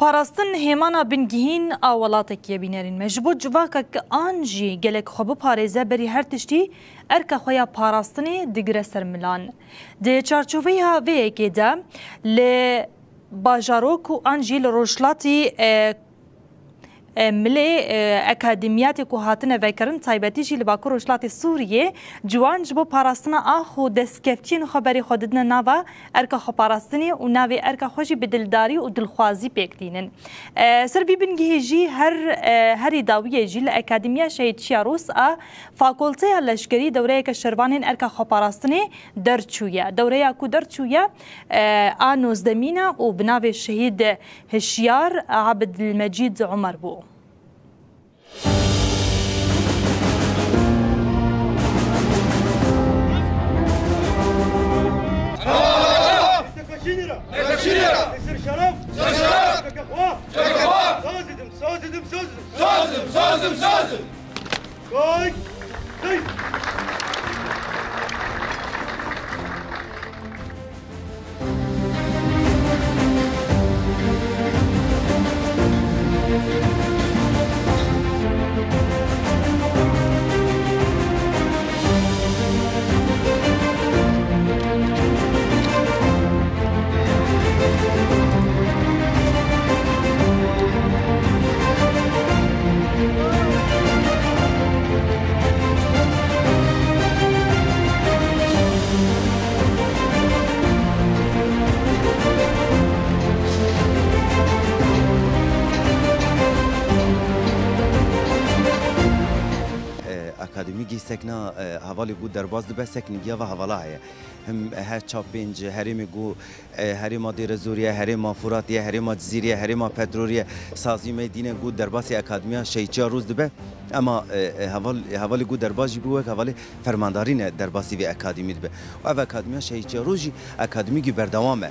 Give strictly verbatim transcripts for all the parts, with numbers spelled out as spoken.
Parastin hêmana bingihîn a welatekî ye bînerîn me. Ji bo civakek an jî gelek xwe biparêze berî her tiştî erka xwe ya parastinê digire ser milan. Di çarçoveya vê yekê de li bajarok û an jî li rojhilatî, e, e, milê, e, akademiyatê ku hatine vekirin, taybetî jî li Bakur Rojhilatê Sûriyê, ciwan ji bo parastina ax û destkeftiyên xwe berê xwe didine nava erka xweparastinê û navê erka xwe jî bi dildarî û dilxwazî pêk tînin. E, ser vî bingehî jî her, e, herî dawiyê jî li Akademiya Şehîd Çiya Rûs a Fakulteya Leşkerî dewreyeke şervanên erka xweparastinê derçûye. Dewreya ku derçûye, e, a nozdemîn e û bi navê Şehîd Hişyar Abdilmecîd Umer bû. Li ser şeref! Li ser şeref! Çeke xwe! Çeke xwe! Saz didim, saz didim, saz didim! Saz didim, saz didim, saz didim! Kay! Kay! E, akademîkî sekna, e, hevalê ku derbas dibe, seknîgiya ve hevala heye. Him her çar pênc herêmê ku, e, herêma Dêrezorî ye, herêma Furatî ye, herêma Cizîrî ye, herêma Petrolî ye, sazî me dîne ku derbasî Akademiya Şehîdçiya Rûs dibe. Ema, e, e, heval, hevalê ku derbas jî bû wek hevalê fermandarî ne derbasî vê akademî dibe. Û ev Akademiya Şehîdçiya Rûs jî akademîkî berdewam e.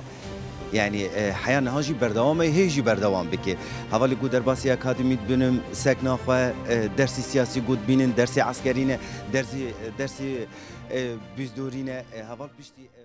Yanî, e, heya niha jî berdewam e, hê jî berdewam bike. Hevalê ku derbasî akademî dibînin, sekna xwe, e, dersî siyasî ku dibînin, dersê eskerî ne, dersî, dersî, e, bîzdorî ne, e, heval piştî, e,